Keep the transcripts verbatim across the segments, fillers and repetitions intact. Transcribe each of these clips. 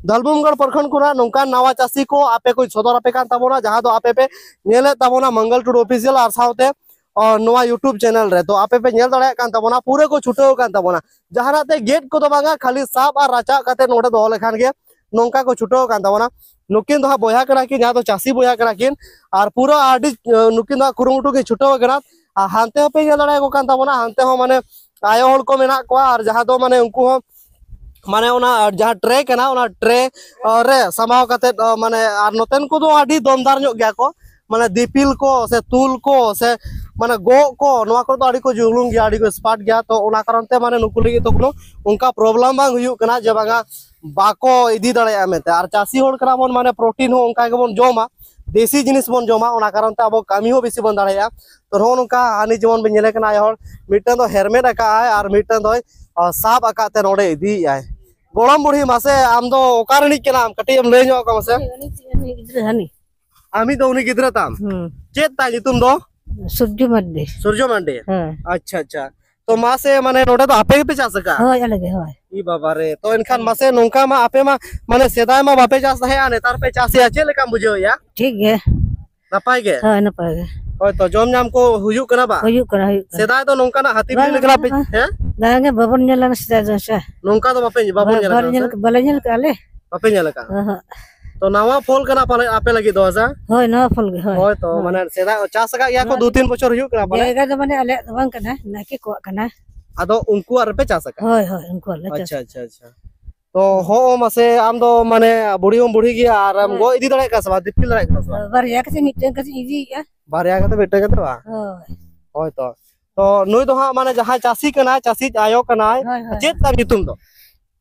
ᱫᱷᱚᱞᱵᱷᱩᱢᱜᱚᱲ ᱯᱨᱚᱠᱷᱚᱸᱰ ᱠᱷᱚᱱᱟᱜ ᱱᱚᱝᱠᱟᱱ ᱱᱟᱣᱟ ᱪᱟᱹᱥᱤ ᱠᱚ ᱟᱯᱮ ᱠᱚ ᱥᱚᱫᱚᱨ ᱟᱯᱮ ᱠᱟᱱ ᱛᱟᱵᱚᱱᱟ, ᱡᱟᱦᱟᱸ ᱫᱚ ᱟᱯᱮ ᱯᱮ ᱧᱮᱞᱮᱫ ᱛᱟᱵᱚᱱᱟ ᱢᱚᱝᱜᱚᱞ ᱴᱩᱰᱩ ᱚᱯᱷᱤᱥᱤᱭᱟᱞ ᱟᱨ ᱥᱟᱶᱛᱮ ᱚ, ᱱᱚᱣᱟ YouTube ᱪᱮᱱᱮᱞ ᱨᱮ᱾ ᱛᱚ ᱟᱯᱮ ᱯᱮ ᱧᱮᱞ ᱫᱟᱲᱮᱭᱟᱜ ᱠᱟᱱ ᱛᱟᱵᱚᱱᱟ, ᱯᱩᱨᱟᱹ ᱠᱚ ᱪᱷᱩᱴᱟᱹᱣ ᱟᱠᱟᱱ ᱛᱟᱵᱚᱱᱟ᱾ ᱡᱟᱦᱟᱱᱟᱜ ᱛᱮ ᱜᱮᱫ ᱠᱚᱫᱚ ᱵᱟᱝᱟ, ᱠᱷᱟᱹᱞᱤ ᱥᱟᱵ ᱟᱨ ᱨᱟᱪᱟᱜ ᱠᱟᱛᱮ ᱱᱚᱰᱮ ᱫᱚᱦᱚ ᱞᱮᱠᱷᱟᱱ ᱜᱮ ᱱᱚᱝᱠᱟ ᱠᱚ ᱪᱷᱩᱴᱟᱹᱣ ᱟᱠᱟᱱ ᱛᱟᱵᱚᱱᱟ᱾ ᱱᱩᱠᱤᱱ ᱫᱚ ᱦᱟᱸᱜ ᱵᱚᱭᱦᱟ ᱠᱟᱱᱟ ᱠᱤᱱ, ᱡᱟᱦᱟᱸ ᱫᱚ ᱪᱟᱹᱥᱤ ᱵᱚᱭᱦᱟ ᱠᱟᱱᱟ ᱠᱤᱱ, ᱟᱨ ᱯᱩᱨᱟᱹ ᱟᱹᱰᱤ ᱱᱩᱠᱤᱱ ᱫᱚ ᱦᱟᱸᱜ ᱠᱩᱨᱩᱢᱩᱴᱩ ᱠᱤᱱ ᱪᱷᱩᱴᱟᱹᱣ ᱟᱠᱟᱱᱟ᱾ ᱟᱨ ᱦᱟᱱᱛᱮ ᱦᱚᱸᱯᱮ ᱧᱮᱞ ᱫᱟᱲᱮᱭᱟᱠᱚ ᱠᱟᱱ ᱛᱟᱵᱚᱱᱟ, ᱦᱟᱱᱛᱮ ᱦᱚᱸ ᱢᱟᱱᱮ ᱟᱭᱳ ᱦᱚᱲ ᱠᱚ ᱢᱮᱱᱟᱜ ᱠᱚᱣᱟ, ᱟᱨ ᱡᱟᱦᱟᱸ ᱫᱚ ᱢᱟᱱᱮ ᱩᱱᱠᱩ ᱦᱚᱸ ᱢᱟᱱᱮ ᱚᱱᱟ ᱡᱟᱦᱟᱸ ᱴᱨᱮ ᱠᱟᱱᱟ, ᱚᱱᱟ ᱴᱨᱮ ᱨᱮ ᱥᱟᱢᱵᱟᱣ ᱠᱟᱛᱮᱫ ᱢᱟᱱᱮ, ᱟᱨ ᱱᱚᱛᱮᱱ ᱠᱚᱫᱚ ᱟᱹᱰᱤ ᱫᱚᱢᱫᱟᱨ ᱧᱚᱜ ᱜᱮᱭᱟ ᱠᱚ, ᱢᱟᱱᱮ ᱫᱤᱯᱤᱞ ᱠᱚ ᱥᱮ ᱛᱩᱞ ᱠᱚ ᱥᱮ ᱢᱟᱱᱮ ᱜᱚᱜ ᱠᱚ, ᱱᱚᱣᱟ ᱠᱚᱨᱮ ᱫᱚ ᱟᱹᱰᱤ ᱠᱚ ᱡᱩᱞᱩᱝ ᱜᱮᱭᱟ, ᱟᱹᱰᱤ ᱠᱚ ᱮᱠᱥᱯᱟᱨᱴ ᱜᱮᱭᱟ᱾ ᱛᱚ ᱚᱱᱟ ᱠᱟᱨᱚᱱ ᱛᱮ ᱢᱟᱱᱮ ᱱᱩᱠᱩ ᱞᱟᱹᱜᱤᱫ ᱫᱚ ᱠᱳᱱᱳ ᱚᱱᱠᱟ ᱯᱨᱚᱵᱞᱮᱢ ᱵᱟᱝ ᱦᱩᱭᱩᱜ ᱠᱟᱱᱟ ᱡᱮ ᱵᱟᱝᱟ ᱵᱟᱠᱚ ᱤᱫᱤ ᱫᱟᱲᱮᱭᱟᱜᱼᱟ ᱢᱮᱱᱛᱮ᱾ ᱟᱨ ᱪᱟᱹᱥᱤ ᱦᱚᱲ ᱠᱟᱱᱟ ᱵᱚᱱ, ᱢᱟᱱᱮ ᱯᱨᱚᱴᱤᱱ ᱦᱚᱸ ᱚᱱᱠᱟ ᱜᱮᱵᱚᱱ ᱡᱚᱢᱟ, ᱫᱮᱥᱤ ᱡᱤᱱᱤᱥ ᱵᱚᱱ ᱡᱚᱢᱟ, ᱚᱱᱟ ᱠᱟᱨᱚᱱ ᱛᱮ ᱟᱵᱚ ᱠᱟᱹᱢᱤ ᱦᱚᱸ ᱵᱮᱥᱤ ᱵᱚᱱ ᱫᱟᱲᱮᱭᱟᱜᱼᱟ᱾ ᱛᱚ ᱱᱚᱜᱼᱚ ᱱᱚᱝᱠᱟ ᱦᱟᱹᱱᱤ ᱡᱮᱢᱚᱱ ᱵᱮᱱ ᱧᱮᱞᱮ ᱠᱟᱱᱟ, ᱟᱭᱳ ᱦᱚᱲ ᱢᱤᱫᱴᱟᱝ ᱫᱚ ᱦᱮᱨᱢᱮᱫ ᱟᱠᱟᱫ ᱟᱭ ᱟᱨ ᱢᱤᱫᱴᱟᱝ ᱫᱚᱭ ᱥᱟᱵ ᱟᱠᱟᱫ ᱛᱮ ᱱᱚᱰᱮ ᱤᱫᱤᱭᱮᱫ ᱟᱭ᱾ ᱜᱚᱲᱚᱢ ᱵᱩᱲᱦᱤ, ᱢᱟᱥᱮ ᱟᱢ ᱫᱚ ᱚᱠᱟ ᱨᱤᱱᱤᱡ ᱠᱟᱱᱟᱢ? ᱠᱟᱹᱴᱤᱡ ᱮᱢ ᱞᱟᱹᱭ ᱧᱚᱜ ᱟᱠᱚᱣᱟ ᱢᱟᱥᱮ᱾ ᱩᱱᱤ ᱜᱤᱫᱽᱨᱟᱹ ᱦᱟᱹᱱᱤ᱾ ᱟᱢᱤᱡ ᱫᱚ ᱩᱱᱤ ᱜᱤᱫᱽᱨᱟᱹ ᱛᱟᱢ? ᱦᱩᱸ᱾ ᱪᱮᱫ ᱛᱟᱭ ᱧᱩᱛᱩᱢ ᱫᱚ? ᱥᱩᱨᱡᱩ ᱢᱟᱨᱰᱤ᱾ ᱥᱩᱨᱡᱩ ᱢᱟᱨᱰᱤ? ᱦᱮᱸ᱾ ᱟᱪᱪᱷᱟ, ᱟᱪᱪᱷᱟ᱾ ᱛᱚ ᱢᱟᱥᱮ, ᱢᱟᱱᱮ ᱱᱚᱰᱮ ᱫᱚ ᱟᱯᱮ ᱜᱮᱯᱮ ᱪᱟᱥ ᱟᱠᱟᱫ? ᱦᱳᱭ, ᱟᱞᱮ ᱜᱮ, ᱦᱳᱭ᱾ ᱤ ᱵᱟᱵᱟ ᱨᱮ, ᱛᱚ ᱮᱱᱠᱷᱟᱱ ᱢᱟᱥᱮ ᱱᱚᱝᱠᱟ ᱢᱟ ᱟᱯᱮ ᱢᱟ ᱢᱟᱱᱮ ᱥᱮᱫᱟᱭ ᱢᱟ ᱵᱟᱯᱮ ᱪᱟᱥ ᱛᱟᱦᱮᱸᱜᱼᱟ, ᱱᱮᱛᱟᱨ ᱯᱮ ᱪᱟᱥᱮᱜᱼᱟ, ᱪᱮᱫ ᱞᱮᱠᱟᱢ ᱵᱩᱡᱷᱟᱹᱣᱮᱜᱼᱟ? ᱴᱷᱤᱠ ᱜᱮ᱾ ᱱᱟᱯᱟᱭ ᱜᱮ? ᱦᱳᱭ, ᱱᱟᱯᱟᱭ ᱜᱮ᱾ ᱦᱳᱭ ᱛᱚ, ᱡᱚᱢ ᱧᱟᱢ ᱠᱚ ᱦᱩᱭᱩᱜ ᱠᱟᱱᱟ ᱵᱟ? ᱦᱩᱭᱩᱜ ᱠᱟᱱᱟ, ᱦᱩᱭᱩᱜ ᱠᱟᱱᱟ᱾ ᱥᱮᱫᱟᱭ ᱫᱚ ᱱᱚᱝᱠᱟᱱᱟᱜ ᱦᱟᱹᱛᱤ ᱵᱤᱞᱤ ᱵᱟᱝ, ᱞᱮᱠᱟᱱᱟᱜ ᱯᱮ, ᱵᱟᱝ, ᱦᱮᱸ? ᱵᱟᱝ ᱜᱮ, ᱵᱟᱵᱚᱱ ᱧᱮᱞ ᱞᱮᱱᱟ ᱥᱮᱫᱟᱭ ᱫᱚ ᱥᱮ᱾ ᱱᱚᱝᱠᱟ ᱫᱚ ᱵᱟᱯᱮ, ᱵᱟᱵᱚᱱ ᱵᱟ-, ᱧᱮᱞ ᱵᱟᱞᱮ ᱟᱠᱟᱫᱟ ᱧᱮᱞ ᱥᱮ? ᱠᱟᱜᱼᱟ ᱞᱮ᱾ ᱵᱟᱯᱮ ᱧᱮᱞ ᱟᱠᱟᱫᱟ? ᱚᱦᱚᱸᱜ᱾ ᱛᱚ ᱱᱟᱣᱟ ᱯᱷᱚᱞ ᱠᱟᱱᱟ ᱯᱟᱞᱮ ᱟᱯᱮ ᱞᱟᱹᱜᱤᱫ ᱫᱚ, ᱦᱮᱸ ᱥᱮ? ᱦᱳᱭ, ᱱᱟᱣᱟ ᱯᱷᱚᱞ ᱜᱮ, ᱦᱳᱭ᱾ ᱦᱳᱭ ᱛᱚ, ᱦᱳᱭ᱾ ᱢᱟᱱᱮ ᱥᱮᱫᱟᱭ ᱪᱟᱥ ᱟᱠᱟᱫ ᱜᱮᱭᱟ ᱠᱚ ᱱᱚᱣᱟ ᱫᱩ ᱛᱤᱱ ᱵᱚᱪᱷᱚᱨ ᱦᱩᱭᱩᱜ ᱠᱟᱱᱟ ᱯᱟᱞᱮ? ᱡᱟᱭᱜᱟ ᱫᱚ ᱢᱟᱱᱮ ᱟᱞᱮᱭᱟᱜ ᱫᱚ ᱵᱟᱝ ᱠᱟᱱᱟ, ᱱᱟᱭᱠᱮ ᱠᱚᱣᱟᱜ ᱠᱟᱱᱟ᱾ ᱟᱫᱚ ᱩᱱᱠᱩᱣᱟᱜ ᱨᱮᱯᱮ ᱪᱟᱥ ᱟᱠᱟᱫᱟ? ᱦᱳᱭ, ᱦᱳᱭ, ᱩᱱᱠᱩᱣᱟᱜ ᱞᱮ ᱪᱟᱥ ᱟᱪᱪᱷᱟ, ᱟᱠᱟᱫᱟ᱾ ᱟᱪᱪᱷᱟ, ᱟᱪᱪᱷᱟ᱾ ᱛᱚ ᱦᱚᱸ ᱢᱟᱥᱮ, ᱟᱢ ᱫᱚ ᱢᱟᱱᱮ ᱵᱩᱲᱦᱤ ᱦᱚᱸᱢ ᱵᱩᱲᱦᱤ ᱜᱮᱭᱟ, ᱟᱨ ᱮᱢ ᱦᱳᱭ᱾ ᱜᱚᱜ ᱤᱫᱤ ᱫᱟᱲᱮᱭᱟᱜ ᱠᱟᱱᱟ ᱥᱮ ᱵᱟᱝ? ᱫᱤᱯᱤᱞ ᱫᱟᱲᱮᱭᱟᱜ ᱠᱟᱱᱟ ᱥᱮ ᱵᱟᱝ? ᱵᱟᱨᱭᱟ ᱠᱟᱛᱮ ᱢᱤᱫᱴᱟᱝ ᱠᱟᱛᱮ ᱤᱫᱤᱭᱮᱫᱼᱟ᱾ ᱵᱟᱨᱭᱟ ᱠᱟᱛᱮ ᱢᱤᱫᱴᱟᱝ ᱠᱟᱛᱮ ᱵᱟᱝ? ᱦᱳᱭ᱾ ᱦᱳᱭ ᱛᱚ᱾ ᱛᱚ ᱱᱩᱭ ᱫᱚ ᱦᱟᱸᱜ ᱢᱟᱱᱮ ᱡᱟᱦᱟᱸᱭ ᱪᱟᱹᱥᱤ ᱠᱟᱱᱟᱭ, ᱪᱟᱹᱥᱤ ᱟᱭᱳ ᱠᱟᱱᱟᱭ, ᱦᱳᱭ, ᱦᱳᱭ᱾ ᱪᱮᱫ ᱛᱟᱭ ᱧᱩᱛᱩᱢ ᱫᱚ?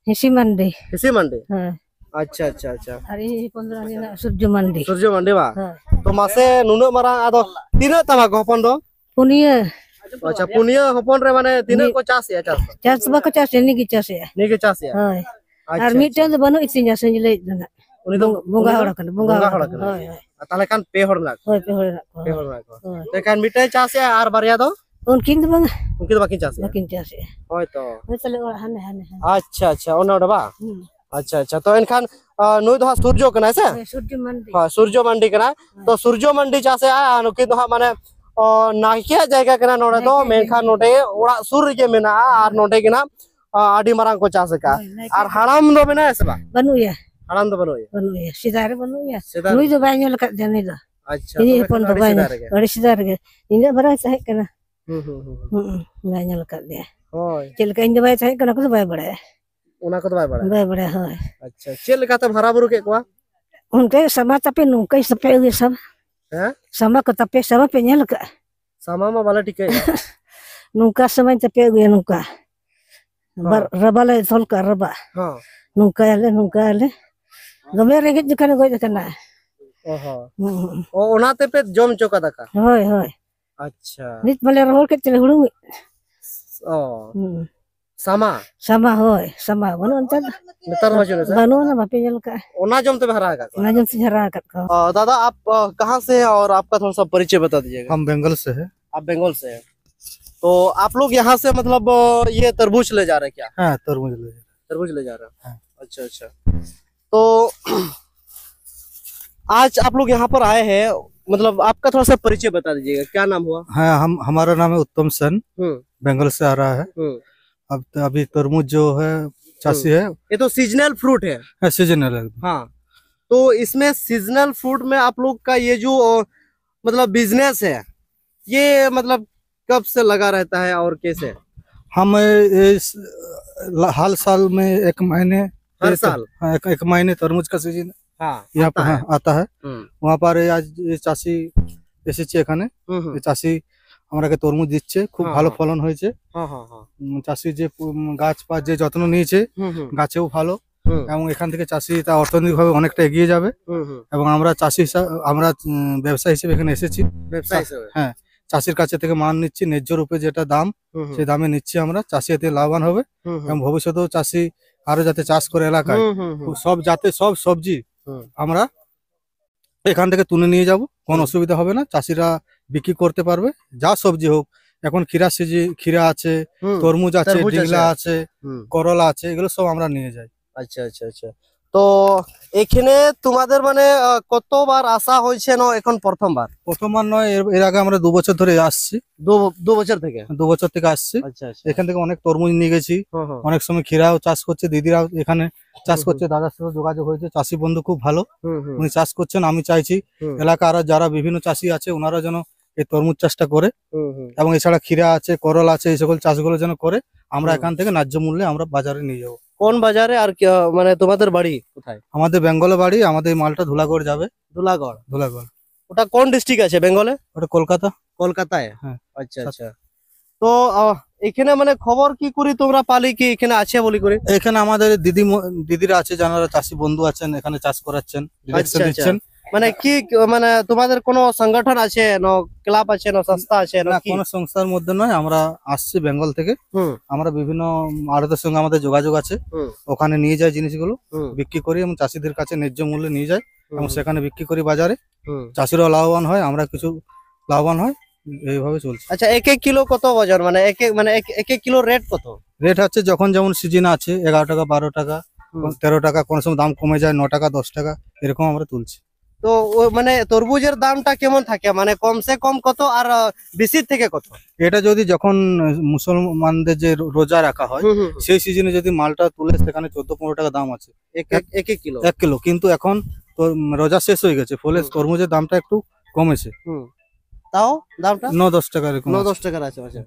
ᱦᱤᱥᱤ ᱢᱟᱱᱰᱤ᱾ ᱦᱤᱥᱤ ᱢᱟᱱᱰᱤ? ᱦᱮᱸ᱾ ᱟᱪᱪᱷᱟ, ᱟᱪᱪᱷᱟ, ᱟᱪᱪᱷᱟ᱾ ᱟᱨ ᱤᱧ ᱦᱚᱯᱚᱱ ᱫᱚ ᱟᱹᱞᱤᱧ ᱫᱚ ᱥᱩᱨᱡᱚ ᱢᱟᱱᱰᱤ᱾ ᱥᱩᱨᱡᱚ ᱢᱟᱱᱰᱤ ᱵᱟᱝ? ᱦᱳᱭ᱾ ᱛᱚ ᱢᱟᱥᱮ ᱱᱩᱱᱟᱹᱜ ᱢᱟᱨᱟᱝ, ᱟᱫᱚ ᱛᱤᱱᱟᱹᱜ ᱛᱟᱢᱟ ᱠᱚ ᱦᱚᱯᱚᱱ ᱫᱚ? ᱯᱩᱱᱭᱟᱹ᱾ ᱟᱪᱪᱷᱟ, ᱯᱩᱱᱭᱟᱹ ᱦᱚᱯᱚᱱ ᱨᱮ ᱢᱟᱱᱮ ᱛᱤᱱᱟᱹᱜ ᱢᱤᱫ ᱠᱚ ᱪᱟᱥᱮᱜᱼᱟ ᱪᱟᱥ ᱫᱚ? ᱪᱟᱥ ᱵᱟᱠᱚ ᱪᱟᱥᱮᱜᱼᱟ, ᱱᱤᱭᱟᱹ ᱜᱮ ᱪᱟᱥᱮᱜᱼᱟ᱾ ᱱᱤᱭᱟᱹ ᱜᱮ ᱪᱟᱥᱮᱜᱼᱟ? ᱦᱳᱭ᱾ ᱟᱪᱪᱷᱟ, ᱟᱨ ᱢᱤᱫᱴᱟᱝ ᱟᱪᱪᱷᱟ᱾ ᱫᱚ ᱵᱟᱹᱱᱩᱜ ᱤᱛᱤᱧᱟ, ᱥᱮᱧ ᱞᱟᱹᱭᱮᱫ ᱫᱚ ᱱᱟᱜ᱾ ᱩᱱᱤ ᱫᱚ, ᱵᱚᱸᱜᱟ, ᱵᱚᱸᱜᱟ ᱩᱱᱤ ᱫᱚ ᱦᱚᱲ ᱠᱟᱱᱟ, ᱵᱚᱸᱜᱟ ᱵᱚᱸᱜᱟ ᱦᱚᱲ ᱦᱚᱲ ᱠᱟᱱᱟ᱾ ᱠᱟᱱᱟ᱾ ᱦᱳᱭ, ᱦᱳᱭ᱾ ᱟᱨ ᱛᱟᱦᱞᱮ ᱠᱷᱟᱱ ᱯᱮ ᱦᱚᱲ ᱢᱮᱱᱟᱜ ᱠᱚᱣᱟ? ᱦᱳᱭ, ᱯᱮ ᱦᱚᱲ ᱢᱮᱱᱟᱜ ᱠᱚᱣᱟ᱾ ᱯᱮ ᱦᱚᱲ ᱢᱮᱱᱟᱜ ᱠᱚᱣᱟ᱾ ᱦᱳᱭ᱾ ᱛᱟᱦᱞᱮ ᱠᱷᱟᱱ ᱢᱤᱫᱴᱟᱝ ᱪᱟᱥᱮᱜᱼᱟ ᱟᱨ ᱵᱟᱨᱭᱟ ᱫᱚ? ᱩᱱᱠᱤᱱ ᱫᱚ ᱵᱟᱝᱟ᱾ ᱩᱱᱠᱤᱱ ᱫᱚ ᱵᱟᱹᱠᱤᱱ ᱪᱟᱥᱮᱜᱼᱟ? ᱵᱟᱹᱠᱤᱱ ᱪᱟᱥᱮᱜᱼᱟ᱾ ᱦᱳᱭ ᱛᱚ᱾ ᱦᱳᱭ, ᱛᱟᱦᱞᱮ ᱚᱲᱟᱜ ᱦᱟᱱᱮ, ᱦᱟᱱᱮ, ᱦᱟᱱᱮ᱾ ᱟᱪᱪᱷᱟ, ᱟᱪᱪᱷᱟ, ᱚᱱᱮ ᱚᱸᱰᱮ ᱵᱟᱝ? ᱦᱩᱸ᱾ ᱟᱪᱪᱷᱟ, ᱟᱪᱪᱷᱟ᱾ ᱛᱚ ᱮᱱᱠᱷᱟᱱ, ᱟ, ᱱᱩᱭ ᱫᱚ ᱦᱟᱸᱜ ᱥᱩᱨᱡᱚ ᱠᱟᱱᱟᱭ ᱥᱮ? ᱦᱳᱭ, ᱥᱩᱨᱡᱚ ᱢᱟᱱᱰᱤ᱾ ᱦᱳᱭ, ᱥᱩᱨᱡᱚ ᱢᱟᱱᱰᱤ ᱠᱟᱱᱟᱭ᱾ ᱦᱳᱭ᱾ ᱛᱚ ᱥᱩᱨᱡᱚ ᱢᱟᱱᱰᱤ ᱪᱟᱥᱮᱜᱼᱟ, ᱟᱨ ᱱᱩᱠᱤᱱ ᱫᱚ ᱦᱟᱸᱜ ᱢᱟᱱᱮ, ᱚ, ᱱᱟᱭᱠᱮᱭᱟᱜ ᱡᱟᱭᱜᱟ ᱠᱟᱱᱟ ᱱᱚᱰᱮ ᱫᱚ, ᱱᱟᱭᱠᱮᱭᱟᱜ ᱡᱟᱭᱜᱟ᱾ ᱢᱮᱱᱠᱷᱟᱱ ᱱᱚᱰᱮ ᱚᱲᱟᱜ ᱥᱩᱨ ᱨᱮᱜᱮ ᱢᱮᱱᱟᱜᱼᱟ, ᱟᱨ ᱱᱚᱰᱮ ᱜᱮ ᱱᱟᱜ, ᱟ, ᱟᱹᱰᱤ ᱢᱟᱨᱟᱝ ᱠᱚ ᱪᱟᱥ ᱟᱠᱟᱜᱼᱟ᱾ ᱦᱳᱭ, ᱱᱟᱭᱠᱮ ᱟᱨ ᱡᱟᱭᱜᱟ᱾ ᱦᱟᱲᱟᱢ ᱫᱚ ᱢᱮᱱᱟᱭᱟ ᱥᱮ ᱵᱟᱝ? ᱵᱟᱹᱱᱩᱜ ᱮᱭᱟ᱾ ᱦᱟᱲᱟᱢ ᱫᱚ ᱵᱟᱹᱱᱩᱜ ᱮᱭᱟ? ᱵᱟᱹᱱᱩᱜ ᱮᱭᱟ, ᱥᱮᱫᱟᱭ ᱱᱩᱭ ᱨᱮ? ᱫᱚ ᱵᱟᱭ ᱧᱮᱞ ᱟᱠᱟᱫ ᱡᱟᱹᱱᱤ ᱫᱚ᱾ ᱟᱪᱪᱷᱟ, ᱤᱧᱤᱡ ᱛᱚᱵᱮ ᱦᱚᱯᱚᱱ ᱠᱷᱟᱱ ᱫᱚ ᱟᱹᱰᱤ ᱵᱟᱭ ᱥᱮᱫᱟᱭ ᱧᱮᱞ, ᱨᱮᱜᱮ᱾ ᱟᱹᱰᱤ ᱥᱮᱫᱟᱭ ᱨᱮᱜᱮ᱾ ᱤᱧᱟᱹᱜ ᱵᱟᱨᱟᱭ ᱛᱟᱦᱮᱸ ᱠᱟᱱᱟ᱾ ᱦᱩᱸ, ᱦᱩᱸ, ᱦᱩᱸ, ᱦᱩᱸ᱾ ᱦᱩᱸ, ᱵᱟᱭ ᱧᱮᱞ ᱟᱠᱟᱫ ᱞᱮᱭᱟ᱾ ᱦᱳᱭ᱾ ᱪᱮᱫ ᱞᱮᱠᱟ ᱤᱧ ᱫᱚ ᱵᱟᱭ ᱛᱟᱦᱮᱸ ᱠᱟᱱᱟ, ᱚᱱᱟ ᱠᱚᱫᱚ ᱵᱟᱭ ᱵᱟᱲᱟᱭᱟ᱾ ᱚᱱᱟ ᱠᱚᱫᱚ ᱵᱟᱭ ᱵᱟᱲᱟᱭᱟ᱾ ᱵᱟᱭ ᱵᱟᱲᱟᱭᱟ, ᱦᱳᱭ᱾ ᱟᱪᱪᱷᱟ, ᱪᱮᱫ ᱞᱮᱠᱟ ᱛᱮᱢ ᱦᱟᱨᱟ ᱵᱩᱨᱩ ᱠᱮᱫ ᱠᱚᱣᱟ? ᱚᱱᱠᱟ ᱥᱟᱢᱟ ᱛᱟᱯᱮ, ᱱᱚᱝᱠᱟ ᱥᱟᱯᱮ ᱟᱹᱜᱩᱭᱟ ᱥᱟᱢᱟ᱾ ᱦᱮᱸ? ᱥᱟᱢᱟ ᱠᱚ ᱛᱟᱯᱮ, ᱥᱟᱢᱟ ᱯᱮ ᱧᱮᱞ ᱟᱠᱟᱫᱼᱟ? ᱥᱟᱢᱟ ᱢᱟ ᱵᱟᱞᱮ ᱴᱷᱤᱠᱟᱹᱭᱮᱫᱼᱟ᱾ ᱱᱚᱝᱠᱟ ᱥᱟᱢᱟᱧ ᱛᱟᱯᱮ ᱟᱹᱜᱩᱭᱟ, ᱱᱚᱝᱠᱟ᱾ ᱦᱚᱸ᱾ ᱵᱟᱨ, ᱨᱟᱵᱟ ᱞᱮ ᱛᱚᱞ ᱠᱟᱜᱼᱟ, ᱨᱟᱵᱟ᱾ ᱦᱚᱸ᱾ ᱱᱚᱝᱠᱟᱭᱟᱞᱮ, ᱱᱚᱝᱠᱟᱭᱟᱞᱮ᱾ ᱫᱚᱢᱮ ᱨᱮᱸᱜᱮᱡ ᱡᱚᱠᱷᱚᱱᱮ ᱜᱚᱡ ᱟᱠᱟᱱᱟ᱾ ᱚ ᱦᱚᱸ᱾ ᱦᱩᱸ, ᱦᱩᱸ᱾ ᱚ, ᱚᱱᱟ ᱛᱮᱯᱮ ᱡᱚᱢ ᱦᱚᱪᱚ ᱠᱟᱫᱟ ᱠᱟ? ᱦᱳᱭ, ᱦᱳᱭ᱾ ᱟᱪᱪᱷᱟ᱾ ᱱᱤᱛ ᱵᱟᱞᱮ ᱨᱚᱦᱚᱲ ᱠᱮᱫ ᱛᱮᱞᱮ ᱦᱩᱲᱩᱝ ᱮᱫ᱾ ᱚ᱾ ᱦᱩᱸ᱾ ᱥᱟᱢᱟ? ᱥᱟᱢᱟ, ᱦᱳᱭ, ᱥᱟᱢᱟ᱾ ᱵᱟᱹᱱᱩᱜᱼᱟ ᱱᱮᱛᱟᱨ ᱫᱚ᱾ ᱱᱮᱛᱟᱨ ᱵᱟᱹᱪᱩᱜ ᱟᱱᱟ ᱥᱮ? ᱵᱟᱹᱱᱩᱜᱼᱟ, ᱵᱟᱯᱮ ᱧᱮᱞ ᱠᱟᱜᱼᱟ᱾ ᱚᱱᱟ ᱡᱚᱢ ᱛᱮᱯᱮ ᱦᱟᱨᱟ ᱟᱠᱟᱫ ᱠᱚᱣᱟ? ᱚᱱᱟ ᱡᱚᱢ ᱛᱮᱧ ᱦᱟᱨᱟ ᱟᱠᱟᱫ ᱠᱚᱣᱟ᱾ ᱚ, ᱫᱟᱫᱟ, ᱟᱯ, ᱚ, ᱠᱟᱦᱟᱸ ᱥᱮ ᱦᱮᱸ ᱟᱨ ᱟᱯᱠᱟ ᱛᱷᱚᱲᱟ ᱥᱟ ᱯᱚᱨᱤᱪᱚᱭ ᱵᱟᱛᱟ ᱫᱤᱡᱤᱭᱮᱜᱟ? ᱦᱟᱢ ᱵᱮᱝᱜᱚᱞ ᱥᱮ ᱦᱮᱸ᱾ ᱟᱯ ᱵᱮᱝᱜᱚᱞ ᱥᱮ ᱦᱮᱸ᱾ ᱛᱚ ᱟᱯ ᱞᱳᱜ ᱭᱟᱦᱟᱸ ᱥᱮ ᱢᱚᱛᱞᱚᱵ, ᱚ, ᱤᱭᱮ ᱛᱟᱨᱵᱩᱡ ᱞᱮ ᱡᱟ ᱨᱮ ᱦᱮᱸ, ᱛᱟᱨᱵᱩᱡ ᱞᱮ ᱡᱟ ᱨᱮ᱾ ᱛᱟᱨᱵᱩᱡ ᱞᱮ ᱡᱟ ᱨᱮ ᱦᱮᱸ᱾ ᱟᱪᱪᱷᱟ, ᱟᱪᱪᱷᱟ᱾ ᱛᱚ ᱟᱡ ᱟᱯ ᱞᱳᱜ ᱭᱟᱦᱟᱸ ᱯᱟᱨ ᱟᱭᱮ ᱦᱮᱸ, ᱢᱚᱛᱞᱚᱵ ᱟᱯᱠᱟ ᱛᱷᱚᱲᱟ ᱥᱟ ᱯᱚᱨᱤᱪᱚᱭ ᱵᱟᱛᱟ ᱫᱤᱡᱤᱭᱮᱜᱟ, ᱠᱭᱟ ᱱᱟᱢ ᱦᱩᱣᱟ? ᱦᱮᱸ, ᱦᱟᱢ, ᱦᱟᱢᱟᱨᱟ ᱱᱟᱢ ᱦᱮᱸ ᱩᱛᱛᱚᱢ ᱥᱮᱱ, ᱦᱩᱸ᱾ ᱵᱮᱝᱜᱚᱞ ᱥᱮ ᱟ ᱨᱟᱦᱟ ᱦᱮᱸ᱾ ᱦᱩᱸ᱾ ᱟᱵ, ᱟᱵᱷᱤ ᱛᱚᱨᱢᱩᱡ ᱡᱳ ᱦᱮᱸ ᱪᱟᱥᱤ ᱦᱩᱸ᱾ ᱦᱮᱸ, ᱭᱮ ᱛᱚ ᱥᱤᱡᱱᱟᱞ ᱯᱷᱨᱩᱴ ᱦᱮᱸ᱾ ᱦᱮᱸ, ᱥᱤᱡᱱᱟᱞ ᱮᱠᱫᱚᱢ᱾ ᱦᱮᱸ, ᱛᱚ ᱤᱥᱢᱮ ᱥᱤᱡᱱᱟᱞ ᱯᱷᱨᱩᱴ ᱢᱮ ᱟᱯ ᱞᱳᱜ ᱠᱟ ᱭᱮ ᱡᱳ, ᱚ, ᱢᱚᱛᱞᱚᱵ ᱵᱤᱡᱱᱮᱥ ᱦᱮᱸ, ᱭᱮ ᱢᱚᱛᱞᱚᱵ ᱠᱟᱵ ᱥᱮ ᱞᱟᱜᱟ ᱨᱮᱦᱛᱟ ᱦᱮᱸ ᱟᱣᱨ ᱠᱮᱥᱮ? ᱦᱟᱢ ᱤᱥ ᱦᱟᱨ ᱥᱟᱞ ᱢᱮ ᱮᱠ ᱢᱟᱦᱤᱱᱮ ᱦᱟᱨ ᱥᱟᱞ? ᱦᱮᱸ, ᱮᱠ, ᱮᱠ ᱢᱟᱦᱤᱱᱮ ᱛᱚᱨᱢᱩᱡ ᱠᱟ ᱥᱤᱡᱱ ᱦᱮᱸ, ᱭᱟᱦᱟᱸ ᱯᱟᱨ ᱦᱮᱸ ᱟᱛᱟ ᱦᱮᱸ᱾ ᱦᱩᱸ᱾ ᱣᱟᱦᱟᱸ ᱯᱟᱨ ᱭᱮ ᱟᱡ ᱪᱟᱥᱤ ᱮᱥᱮᱪᱷᱮ ᱮᱠᱷᱟᱱᱮ, ᱦᱩᱸ, ᱦᱩᱸ᱾ ᱪᱟᱥᱤ ᱟᱢᱟᱨᱟ ᱠᱮ ᱛᱚᱨᱢᱩᱡ ᱫᱤᱪᱷᱮ, ᱠᱷᱩᱵ ᱵᱷᱟᱞᱚ ᱯᱷᱚᱞᱚᱱ ᱦᱚᱭᱪᱷᱮ᱾ ᱦᱮᱸ, ᱦᱮᱸ, ᱦᱮᱸ᱾ ᱩᱸ, ᱪᱟᱥᱤ ᱡᱮ ᱯᱩ-, ᱩᱸ, ᱜᱟᱪ ᱯᱟᱪ ᱡᱮ ᱡᱚᱛᱱᱚ ᱱᱤᱭᱮᱪᱷᱮ, ᱦᱩᱸ, ᱦᱩᱸ᱾ ᱜᱟᱪᱷᱮ ᱵᱷᱟᱞᱚ, হুম। এবং এখান থেকে চাষি তা অর্থনৈতিকভাবে অনেকটা এগিয়ে যাবে। হুম, হুম। এবং আমরা চাষি হিসা-, আমরা, উম, ব্যবসায়ী হিসেবে এখানে এসেছি। ব্যবসায়ী হিসেবে? হ্যাঁ, চাষির কাছে থেকে মাল নিচ্ছি, ন্যায্য রূপে যেটা দাম, হুম, হুম। সেই দামে নিচ্ছি আমরা। চাষি এতে লাভবান হবে হুম, হুম। এবং ভবিষ্যতেও চাষি আরো যাতে চাষ করে এলাকায়, হুম, হুম, হুম। সব জাতে, সব সবজি হুম। আমরা এখান থেকে তুলে নিয়ে যাব, কোনো হুম। অসুবিধা হবে না। চাষিরা বিক্রি করতে পারবে, যা সবজি হোক। এখন ক্ষীরা সিজি-, ক্ষীরা আছে, হুম। তরমুজ আছে, তরমুজ আছে। ডিংলা আছে, হুম। করলা আছে, এগুলো সব আমরা নিয়ে যাই। আচ্ছা, আচ্ছা, আচ্ছা। তো এখানে তোমাদের মানে আহ, কতবার আসা হয়েছে না, এখন প্রথমবার? প্রথমবার নয়, এর এর আগে আমরা দু বছর ধরে আসছি। দু দু বছর থেকে? দু বছর থেকে আসছি। আচ্ছা, আচ্ছা। এখান থেকে অনেক তরমুজ নিয়ে গেছি। হুম, হুম। অনেক সময় ক্ষীরাও চাষ করছে দিদিরা এখানে, চাষ হুম, হুম। করছে। দাদার সাথে যোগাযোগ হয়েছে, চাষি বন্ধু খুব ভালো। হুম, হুম। উনি চাষ করছেন। আমি চাইছি হুম, হুম। এলাকার যারা বিভিন্ন চাষি আছে, ওনারা যেন এই তরমুজ চাষটা করে, হুম, হুম। এবং এছাড়া ক্ষীরা আছে, করলা আছে, এই সকল চাষগুলো যেন করে আমরা হুম। এখান থেকে ন্যায্য মূল্যে আমরা বাজারে নিয়ে যাবো। কোন বাজারে? আর কি, আহ, মানে তোমাদের বাড়ি কোথায়? আমাদের বেঙ্গলে বাড়ি, আমাদের এই মালটা ধুলাগড় যাবে। ধুলাগড়। ধুলাগড়। ওটা কোন ডিস্ট্রিক্ট আছে বেঙ্গলে? ওটা কলকাতা। কলকাতায়? হ্যাঁ। আচ্ছা, সাত- আচ্ছা। তো আহ, এখানে মানে খবর কি করি তোমরা পালি কি এখানে আছে বলি করি? এখানে আমাদের দিদি ম- দিদিরা আছে, যারা চাষি বন্ধু আছেন, এখানে চাষ করাচ্ছেন, ডিরেকশন আচ্ছা, আচ্ছা। দিচ্ছেন। মানে কি, মানে তোমাদের কোনো সংগঠন আছে না, ক্লাব আছে না, সংস্থা আছে না না, কি? কোনো সংস্থার মধ্যে নয়, আমরা আসছি বেঙ্গল থেকে। হুম। আমরা বিভিন্ন আড়তের সঙ্গে আমাদের যোগাযোগ আছে, হুম। ওখানে নিয়ে যায় জিনিসগুলো, হুম। বিক্রি করি এবং চাষিদের কাছে ন্যায্য মূল্যে নিয়ে যায় এবং হুম। সেখানে বিক্রি করি বাজারে। হুম। চাষিরাও লাভবান হয়, আমরা কিছু লাভবান হয়, এইভাবে চলছে। আচ্ছা, এক এক কিলো কত ওজন, মানে এক এক মানে এক এক কিলো রেট কত? রেট হচ্ছে যখন যেমন সিজন আছে, এগারো টাকা, বারো টাকা, হুম। তেরো টাকা, কোনো সময় দাম কমে যায়, ন টাকা, দশ টাকা, এরকম আমরা তুলছি। তো ও মানে তরমুজের দামটা কেমন থাকে, মানে কমসে কম কত আর আহ, বেশি থেকে কত? এটা যদি যখন মুসলমানদের যে রো- রোজা রাখা হয়, হুম, হুম, হুম। সেই সিজনে যদি মালটা তুলে, সেখানে চোদ্দ পনেরো টাকা দাম আছে এক এক এক এক কিলো? এক কিলো। কিন্তু এখন তো উম, রোজা শেষ হয়ে গেছে, ফলে হুম। তরমুজের দামটা একটু কমেছে। হুম। তাও দামটা ন দশ টাকা এরকম ন আছে। দশ টাকার আশেপাশে।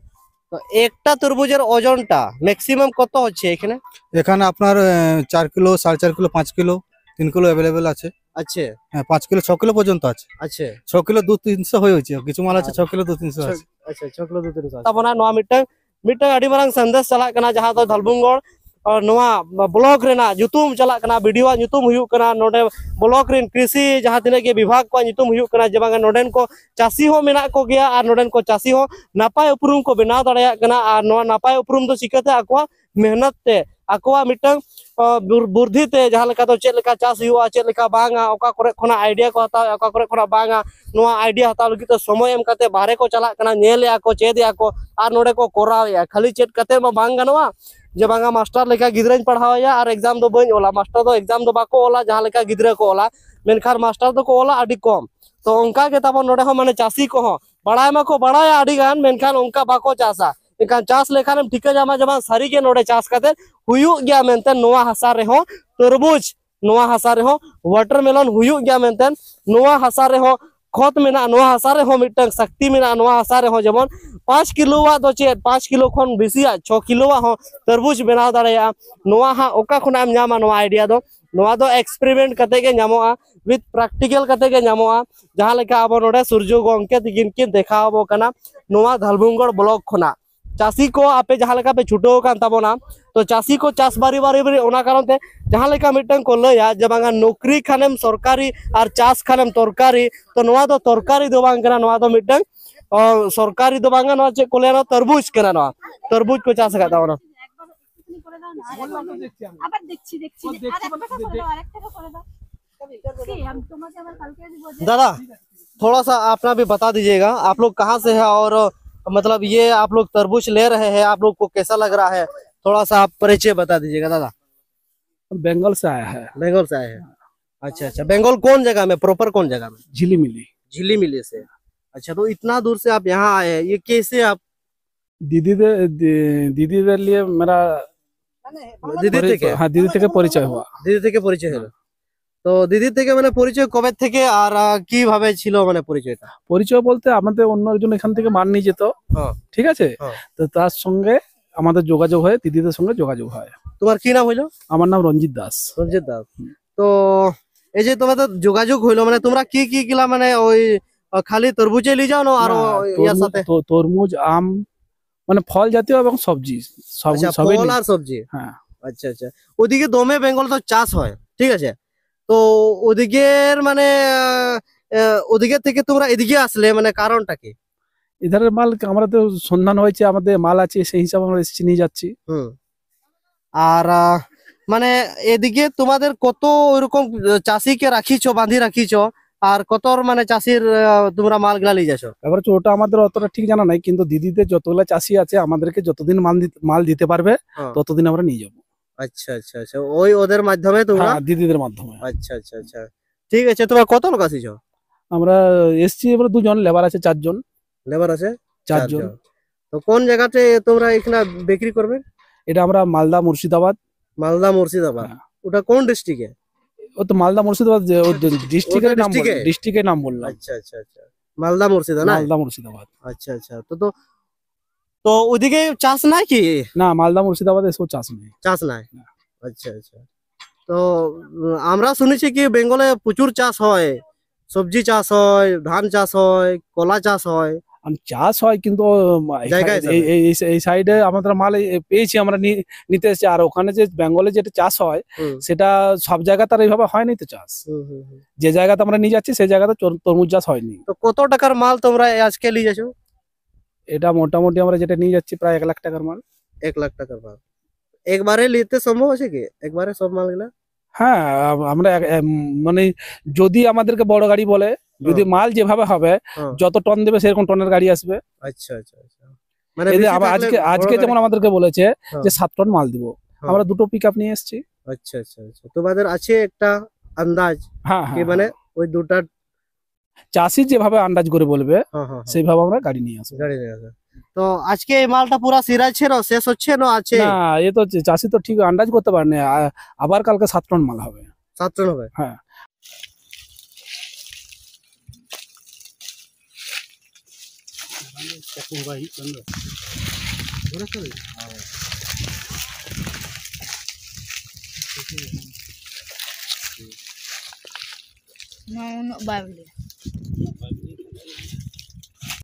তো একটা তরমুজের ওজনটা ম্যাক্সিমাম কত হচ্ছে এখানে? এখানে আপনার আহ, চার কিলো, সাড়ে চার কিলো, পাঁচ কিলো, তিন কিলো অ্যাভেলেবেল আছে। আচ্ছা। হ্যাঁ, পাঁচ কিলো, ছ কিলো পর্যন্ত আছে। আচ্ছা। ছ কিলো দু তিনশো হয়ে হচ্ছে, কিছু মাল আছে ছ কিলো দু তিনশো আছে। আচ্ছা, ছ কিলো দᱩ ᱛᱤᱱ ᱥᱟᱭ᱾ ᱛᱟᱵᱚᱱᱟ ᱱᱚᱣᱟ ᱢᱤᱫᱴᱟᱝ, ᱢᱤᱫᱴᱟᱝ ᱟᱹᱰᱤ ᱢᱟᱨᱟᱝ ᱥᱟᱸᱫᱮᱥ ᱪᱟᱞᱟᱜ ᱠᱟᱱᱟ, ᱡᱟᱦᱟᱸ ᱫᱚ ᱫᱷᱟᱞᱵᱷᱩᱝᱜᱚᱲ, ᱟᱨ ᱱᱚᱣᱟ ᱵᱞᱚᱠ ᱨᱮᱱᱟᱜ ᱧᱩᱛᱩᱢ ᱪᱟᱞᱟᱜ ᱠᱟᱱᱟ, ᱵᱤᱰᱤᱳᱣᱟᱜ ᱧᱩᱛᱩᱢ ᱦᱩᱭᱩᱜ ᱠᱟᱱᱟ, ᱱᱚᱰᱮ ᱵᱞᱚᱠ ᱨᱮᱱ ᱠᱨᱤᱥᱤ ᱡᱟᱦᱟᱸ ᱛᱤᱱᱟᱹᱜ ᱜᱮ ᱵᱤᱵᱷᱟᱜᱽ ᱠᱚᱣᱟᱜ ᱧᱩᱛᱩᱢ ᱦᱩᱭᱩᱜ ᱠᱟᱱᱟ, ᱡᱮ ᱵᱟᱝᱟ ᱱᱚᱰᱮᱱ ᱠᱚ ᱪᱟᱹᱥᱤ ᱦᱚᱸ ᱢᱮᱱᱟᱜ ᱠᱚᱜᱮᱭᱟ ᱟᱨ ᱱᱚᱰᱮᱱ ᱠᱚ ᱪᱟᱹᱥᱤ ᱦᱚᱸ ᱱᱟᱯᱟᱭ ᱩᱯᱨᱩᱢ ᱠᱚ ᱵᱮᱱᱟᱣ ᱫᱟᱲᱮᱭᱟᱜ ᱠᱟᱱᱟ᱾ ᱟᱨ ᱱᱚᱣᱟ ᱱᱟᱯᱟᱭ ᱩᱯᱨᱩᱢ ᱫᱚ ᱪᱤᱠᱟᱹᱛᱮ? ᱟᱠᱚᱣᱟᱜ ᱢᱮᱦᱱᱚᱛ ᱛᱮ, ᱟᱠᱚᱣᱟᱜ ᱢᱤᱫᱴᱟᱝ ᱚ, ᱵᱩᱨ- ᱵᱩᱨᱫᱷᱤ ᱛᱮ ᱡᱟᱦᱟᱸ ᱞᱮᱠᱟ ᱫᱚ ᱪᱮᱫ ᱞᱮᱠᱟ ᱪᱟᱥ ᱦᱩᱭᱩᱜᱼᱟ, ᱪᱮᱫ ᱞᱮᱠᱟ ᱵᱟᱝᱟ, ᱚᱠᱟ ᱠᱚᱨᱮ ᱠᱷᱚᱱᱟᱜ ᱟᱭᱰᱤᱭᱟ ᱠᱚ ᱦᱟᱛᱟᱣᱮᱫᱼᱟ, ᱚᱠᱟ ᱠᱚᱨᱮ ᱠᱷᱚᱱᱟᱜ ᱵᱟᱝᱟ, ᱱᱚᱣᱟ ᱟᱭᱰᱤᱭᱟ ᱦᱟᱛᱟᱣ ᱞᱟᱹᱜᱤᱫ ᱛᱮ ᱥᱚᱢᱚᱭ ᱮᱢ ᱠᱟᱛᱮ ᱵᱟᱦᱨᱮ ᱠᱚ ᱪᱟᱞᱟᱜ ᱠᱟᱱᱟ, ᱧᱮᱞᱮᱫᱼᱟ ᱠᱚ, ᱪᱮᱫᱮᱜᱼᱟ ᱠᱚ, ᱟᱨ ᱱᱚᱰᱮ ᱠᱚ ᱠᱚᱨᱟᱣᱮᱫᱼᱟ᱾ ᱠᱷᱟᱹᱞᱤ ᱪᱮᱫ ᱠᱟᱛᱮ ᱢᱟ ᱵᱟᱝ ᱜᱟᱱᱚᱜᱼᱟ ᱡᱮ ᱵᱟᱝᱟ ᱢᱟᱥᱴᱟᱨ ᱞᱮᱠᱟ ᱜᱤᱫᱽᱨᱟᱹᱧ ᱯᱟᱲᱦᱟᱣᱮᱭᱟ ᱟᱨ ᱮᱠᱡᱟᱢ ᱫᱚ ᱵᱟᱹᱧ ᱚᱞᱟ᱾ ᱢᱟᱥᱴᱟᱨ ᱫᱚ ᱮᱠᱡᱟᱢ ᱫᱚ ᱵᱟᱠᱚ ᱚᱞᱟ ᱡᱟᱦᱟᱸ ᱞᱮᱠᱟ ᱜᱤᱫᱽᱨᱟᱹ ᱠᱚ ᱚᱞᱟ, ᱢᱮᱱᱠᱷᱟᱱ ᱢᱟᱥᱴᱟᱨ ᱫᱚᱠᱚ ᱚᱞᱟ ᱟᱹᱰᱤ ᱠᱚᱢ᱾ ᱛᱚ ᱚᱱᱠᱟ ᱜᱮ ᱛᱟᱵᱚᱱ ᱱᱚᱰᱮ ᱦᱚᱸ ᱢᱟᱱᱮ ᱪᱟᱹᱥᱤ ᱠᱚᱦᱚᱸ ᱵᱟᱲᱟᱭ ᱢᱟᱠᱚ ᱵᱟᱲᱟᱭᱟ ᱟᱹᱰᱤ ᱜᱟᱱ, ᱢᱮᱱᱠᱷᱟᱱ ᱚᱱᱠᱟ ᱵᱟᱠᱚ ᱪᱟᱥᱟ᱾ ᱮᱱᱠᱷᱟᱱ ᱪᱟᱥ ᱞᱮᱠᱷᱟᱱᱮᱢ ᱴᱷᱤᱠᱟᱹ ᱧᱟᱢᱟ ᱡᱮ ᱵᱟᱝ ᱥᱟᱹᱨᱤᱜᱮ ᱱᱚᱰᱮ ᱪᱟᱥ ᱠᱟᱛᱮ ᱦᱩᱭᱩᱜ ᱜᱮᱭᱟ ᱢᱮᱱᱛᱮ ᱱᱚᱣᱟ ᱦᱟᱥᱟ ᱨᱮᱦᱚᱸ ᱛᱚᱨᱵᱩᱡᱽ, ᱱᱚᱣᱟ ᱦᱟᱥᱟ ᱨᱮᱦᱚᱸ ᱣᱟᱴᱟᱨᱢᱮᱞᱚᱱ ᱦᱩᱭᱩᱜ ᱜᱮᱭᱟ ᱢᱮᱱᱛᱮ ᱱᱚᱣᱟ ᱦᱟᱥᱟ ᱨᱮᱦᱚᱸ ᱠᱷᱚᱛ ᱢᱮᱱᱟᱜᱼᱟ, ᱱᱚᱣᱟ ᱦᱟᱥᱟ ᱨᱮᱦᱚᱸ ᱢᱤᱫᱴᱟᱝ ᱥᱟᱠᱛᱤ ᱢᱮᱱᱟᱜᱼᱟ, ᱱᱚᱣᱟ ᱦᱟᱥᱟ ᱨᱮᱦᱚᱸ ᱡᱮᱢᱚᱱ ᱯᱟᱸᱪ ᱠᱤᱞᱳᱣᱟᱜ ᱫᱚ ᱪᱮᱫ, ᱯᱟᱸᱪ ᱠᱤᱞᱳ ᱠᱷᱚᱱ ᱵᱮᱥᱤᱭᱟᱜ ᱪᱷᱚ ᱠᱤᱞᱳᱣᱟᱜ ᱦᱚᱸ ᱛᱚᱨᱵᱩᱡᱽ ᱵᱮᱱᱟᱣ ᱫᱟᱲᱮᱭᱟᱜᱼᱟ᱾ ᱱᱚᱣᱟ ᱦᱟᱸᱜ ᱚᱠᱟ ᱠᱷᱚᱱᱟᱜ ᱮᱢ ᱧᱟᱢᱟ ᱱᱚᱣᱟ ᱟᱭᱰᱤᱭᱟ ᱫᱚ? ᱱᱚᱣᱟ ᱫᱚ ᱮᱠᱥᱯᱮᱨᱤᱢᱮᱱᱴ ᱠᱟᱛᱮ ᱜᱮ ᱧᱟᱢᱚᱜᱼᱟ, ᱣᱤᱛᱷ ᱯᱨᱮᱠᱴᱤᱠᱮᱞ ᱠᱟᱛᱮ ᱜᱮ ᱧᱟᱢᱚᱜᱼᱟ᱾ ᱡᱟᱦᱟᱸ ᱞᱮᱠᱟ ᱟᱵᱚ ᱱᱚᱰᱮ ᱥᱩᱨᱡᱚ ᱜᱚᱢᱠᱮ ᱛᱤᱠᱤᱱ ᱠᱤᱱ ᱫᱮᱠᱷᱟᱣ ᱟᱵᱚ ᱠᱟᱱᱟ ᱱᱚᱣᱟ ᱫᱷᱟᱞᱵᱷᱩᱢᱜᱚᱲ ᱵᱞᱚᱠ ᱠᱷᱚᱱᱟᱜ᱾ ᱪᱟᱹᱥᱤ ᱠᱚ ᱟᱯᱮ ᱡᱟᱦᱟᱸ ᱞᱮᱠᱟ ᱯᱮ ᱪᱷᱩᱴᱟᱹᱣ ᱟᱠᱟᱱ ᱛᱟᱵᱚᱱᱟ, ᱛᱚ ᱪᱟᱹᱥᱤ ᱠᱚ ᱪᱟᱥ ᱵᱟᱨᱤ ᱵᱟᱨᱤ ᱵᱟᱨᱤ ᱚᱱᱟ ᱠᱟᱨᱚᱱ ᱛᱮ ᱡᱟᱦᱟᱸ ᱞᱮᱠᱟ ᱢᱤᱫᱴᱟᱝ ᱠᱚ ᱞᱟᱹᱭᱟ ᱡᱮ ᱵᱟᱝᱟ ᱱᱚᱠᱨᱤ ᱠᱷᱟᱱᱮᱢ ᱥᱚᱨᱠᱟᱨᱤ ᱟᱨ ᱪᱟᱥ ᱠᱷᱟᱱᱮᱢ ᱛᱚᱨᱠᱟᱨᱤ, ᱛᱚ ᱱᱚᱣᱟ ᱫᱚ ᱛᱚᱨᱠᱟᱨᱤ ᱫᱚ ᱵᱟᱝ ᱠᱟᱱᱟ, ᱱᱚᱣᱟ ᱫᱚ ᱢᱤᱫᱴᱟᱝ ᱚ, ᱥᱚᱨᱠᱟᱨᱤ ᱫᱚ ᱵᱟᱝᱟ, ᱱᱚᱣᱟ ᱪᱮᱫ ᱠᱚ ᱞᱟᱹᱭᱟ, ᱱᱚᱣᱟ ᱛᱚᱨᱵᱩᱡᱽ ᱠᱟᱱᱟ, ᱱᱚᱣᱟ ᱛᱚᱨᱵᱩᱡᱽ ᱠᱚ ᱪᱟᱥ ᱟᱠᱟᱫ ᱛᱟᱵᱚᱱᱟ᱾ আবার দেখছি, দেখছি। আরেকটা করে দাও, আরেকটা করে দাও। কি, আমি তোমাকে আবার কালকে আসবো যে দাদা, थोड़ा सा अपना भी बता दीजिएगा, आप लोग कहाँ से है और मतलब ये आप लोग तरबूज ले रहे हैं, आप लोग को कैसा लग रहा है, थोड़ा सा आप परिचय बता दीजिएगा दादा। बंगाल से आया है। बंगाल से आए हैं? अच्छा अच्छा, बंगाल कौन जगह में, प्रॉपर कौन जगह में? झिलीमिली। झिलीमिली से। अच्छा, तो इतना दूर से आप यहाँ आए हैं, ये कैसे आप? दीदी दे, दी, दीदी के लिए मेरा দিদি থেকে? হ্যাঁ, দিদি থেকে পরিচয় হওয়া। দিদি থেকে পরিচয় হলো। তো দিদি থেকে মানে পরিচয় কবে থেকে আর আহ, কিভাবে ছিল মানে পরিচয়টা? পরিচয় বলতে আমাদের অন্য একজন এখান থেকে মাল নিয়ে যেত, হ্যাঁ। ঠিক আছে? হ্যাঁ। তো তার সঙ্গে আমাদের যোগাযোগ হয়, দিদিদের সঙ্গে যোগাযোগ হয়। তোমার কি নাম হইলো? আমার নাম রঞ্জিত দাস। রঞ্জিত দাস। তো এই যে তোমাদের যোগাযোগ হইলো, মানে তোমরা কি কি কিলা মানে ওই আহ, খালি তরমুজে নিয়ে যাও না আরো না, ইয়ার তরমুজ- সাথে? তো- তরমুজ, আম, মানে ফল জাতীয় এবং সবজি, সব আচ্ছা, সবই ফল নিই। আর সবজি। হ্যাঁ। আচ্ছা আচ্ছা। ওদিকে দমে বেঙ্গল তো চাষ হয়, ঠিক আছে? তো ওদিকের মানে আহ, আহ, ওদিকে থেকে তোমরা এদিকে আসলে মানে কারণটা কি? এধারের মাল আমরা তো সন্ধান হয়েছে, আমাদের মাল আছে, সেই হিসাবে আমরা এসেছি, নিয়ে যাচ্ছি। হুম। আর আহ, মানে এদিকে তোমাদের কত ওইরকম আহ, চাষিকে রাখিছো, বাঁধি রাখিছো, আর কতর মানে চাষির আহ, তোমরা মালগুলা নিয়ে যাচ্ছ? এবার হচ্ছে ওটা আমাদের অতটা ঠিক জানা নাই, কিন্তু দিদিদের যতগুলা চাষি আছে আমাদেরকে যতদিন মাল দিতে মাল দিতে পারবে হ্যাঁ। ততদিন আমরা নিয়ে যাবো। আচ্ছা আচ্ছা আচ্ছা, ওই ওদের মাধ্যমে তোমরা? হ্যাঁ, দিদিদের মাধ্যমে। আচ্ছা আচ্ছা আচ্ছা, ঠিক আছে। তোমরা কত লোক আসিছ? আমরা এসছি এবার দুজন, লেবার আছে চারজন। লেবার আছে চারজন। তো কোন জায়গাতে তোমরা এখানে বিক্রি করবে? এটা আমরা মালদা মুর্শিদাবাদ। মালদা মুর্শিদাবাদ। হ্যাঁ। ওটা কোন ডিস্ট্রিক্টে? ও তো মালদা মুর্শিদাবাদ, যে ওই ডিস্ট্রিক্টের নাম বললাম, district-এ? ডিস্ট্রিক্টের নাম বললাম। আচ্ছা আচ্ছা আচ্ছা, মালদা মুর্শিদা না? মালদা মুর্শিদাবাদ। আচ্ছা আচ্ছা, তো তো তো ওদিকে চাষ নাই কি? না, মালদা মুর্শিদাবাদ এসব চাষ নেই। চাষ নাই। আচ্ছা আচ্ছা। তো উম, আমরা শুনেছি কি বেঙ্গলে প্রচুর চাষ হয়, সবজি চাষ হয়, ধান চাষ হয়, কলা চাষ হয়। আর চাষ হয়, কিন্তু উম, জায়গা এখানে হিসাবে। এই- এই- এই- এই সাইডে আমাদের মাল এই- এই পেয়েছি আমরা, নি- নিতে এসেছি। আর ওখানে যে বেঙ্গলে যেটা চাষ হয়, হুম, সেটা সব জায়গাতে আর এইভাবে হয়নি তো চাষ। হুম, হুম, হুম। যে জায়গাতে আমরা নিয়ে যাচ্ছি, সেই জায়গাতে তর- তরমুজ চাষ হয়নি। তো কত টাকার মাল তোমরা আজকে নিয়ে যাচ্ছ? এটা মোটামুটি আমরা যেটা নিয়ে যাচ্ছি প্রায় এক লাখ টাকার মাল। এক লাখ টাকার মাল একবারে নিতে সম্ভব আছে কি, একবারে সব মালগুলা? হ্যাঁ, আম- আমরা এক- এম, মানে যদি আমাদেরকে বড় গাড়ি বলে, যদি হুম। মাল যেভাবে হবে, হ্যাঁ। যত টন দেবে সেরকম টনের গাড়ি আসবে। আচ্ছা আচ্ছা আচ্ছা, মানে এই যে বেশি আবার থাকলে আজকে বড় আজকে গাড়ি। যেমন আমাদেরকে বলেছে হ্যাঁ। যে সাত টন মাল দিব, হ্যাঁ। আমরা দুটো পিক আপ নিয়ে এসেছি। আচ্ছা আচ্ছা আচ্ছা, তোমাদের আছে একটা আন্দাজ হ্যাঁ কি হ্যাঁ, মানে হ্যাঁ। ওই দুটা? চাষি যেভাবে আন্দাজ করে বলবে, হ্যাঁ হ্যাঁ হ্যাঁ। সেইভাবে আমরা গাড়ি নিয়ে আসবো। গাড়ি নিয়ে আসবে। তো আজকে এই মালটা পুরা সিরাইছে না, শেষ হচ্ছে না আছে? না, এ তো চা- চাষি তো ঠিক আন্দাজ করতে পারেনি। আ- আবার কালকে সাত টন মাল হবে। সাত টন হবে। হ্যাঁ। ᱱᱚᱣᱟ ᱩᱱᱟᱹᱜ ᱵᱟᱭ ᱵᱷᱟᱹᱞᱤᱭᱟ᱾